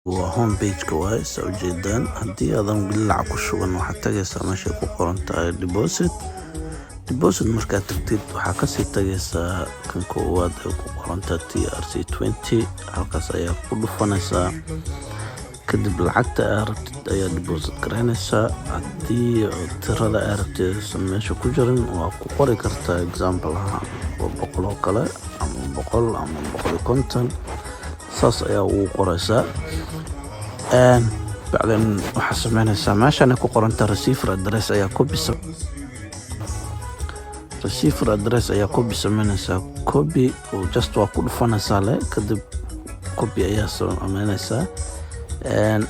Waa home page-ka waaye, saa ujeedaan. Haddii aadan weli lacag ku shuban, waxaad tagaysaa meeshay ku qoran tahay deposit. Deposit markaad tagtid, waxaa kasii tagaysaa kan koowaad ee ku qorantahay TRC20. Halkaas ayaa ku dhufanaysaa. Kadib lacagta aad rabtid ayaa deposit garaynaysaa. Haddii tirada aad rabtid aysan meesha ku jirin, waa ku qori kartaa. Example ahaan, waa 100 oo kale ama 100 ama 150, saas ayaa ugu qoraysaa. Bacdan waxaa sameynaysaa, meeshaan ay ku qorantahay receiver address ayaa copy, receiver address ayaa copy sameynaysaa. Copy just waa ku dhufanaysaa le, kadib copy ayaa sameynaysaa.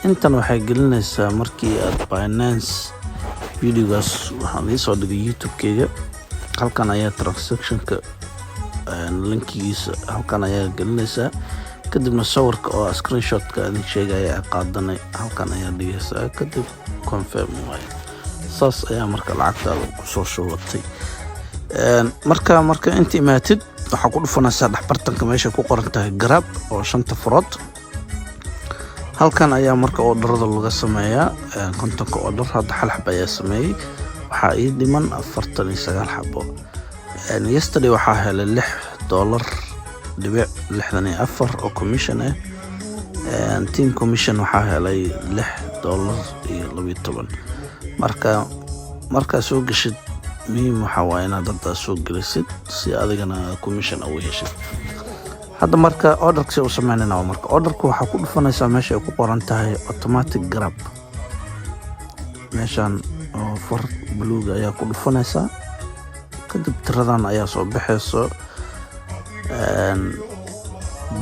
Intan waxay gelinaysaa markii aad Binance, videogaas waxaan iisoo dhigay YouTube-keyga. Halkan ayaa transactionka linkigiisa halkan ayaa gelinaysaa. Kadibna sawirka oo screenshotka idin sheegaya qaadanay halkan ayaa dhigaysaa. Kadib confirm waaye. Saas ayaa marka lacagtaada kusoo shubatay. Marka inta imaatid, waxaa ku dhufanaysaa dhexbartanka meesha ku qoran tahay grab oo shanta furood. Halkan ayaa marka orderada laga sameeyaa. 50-ka order hadda hal xab ayaa sameeyey, waxaa ii dhiman 49 xabo. Yesterday waxaa helay $6.64 oo commission ah. Team commission waxaa helay $6.12. Marka markaa soo geshid, muhiim waxaa waaye inaad hadda soo gelisid si adigana commission ugu heshid. Hadda marka orderka si u sameynayna, marka orderka waxaa ku dhufanaysaa meesha ay ku qoran tahay automatic grab. Meeshan oo far buluuga ayaa ku dhufanaysaa. Kadib tiradan ayaa soo baxayso.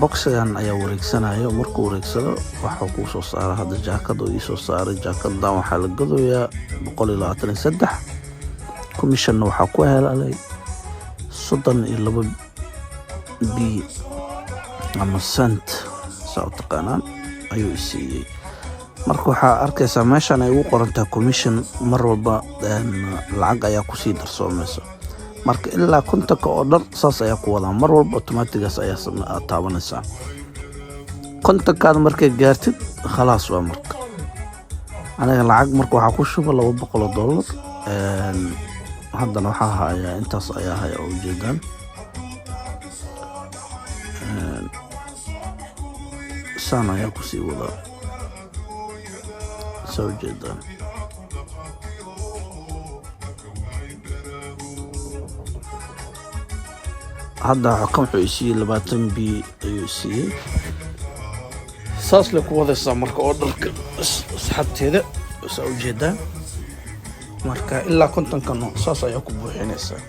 Boxigan ayaa wareegsanayo. Markuu wareegsado, waxuu kuu soo saara hadda jaakad oo iisoo saaray. Jaakadan waxaa la gadoyaa 123. Commissionna waxaa ku helay 32 p ama cent, saa u taqaanaan, ayuu isiiyey. Marka waxaa arkaysaa meeshan ay ugu qorantahay commission. Mar walba lacag ayaa kusii darsoomayso. Marka ilaa 50-ka oo dhan saas ayaa ku wadaa. Mar walba automatigaas ayaa taabanaysaa. 50-kaada markay gaartid, khalaas waa. Marka aniga lacag marka waxaa ku shuba $200. Haddana waxaa hayaa intaas ayaa haya oo ujeedaan. Saan ayaa kusii wadaa, saa ujeedaan. Hadda kan wuxuu isiiyey 20 p ayuu isiiyey. Saas lay ku wadaysaa marka oo dharka, asxaabteeda, saa ujeedaan. Marka ilaa 50-ka nooc saas ayaa ku buuxinaysaa.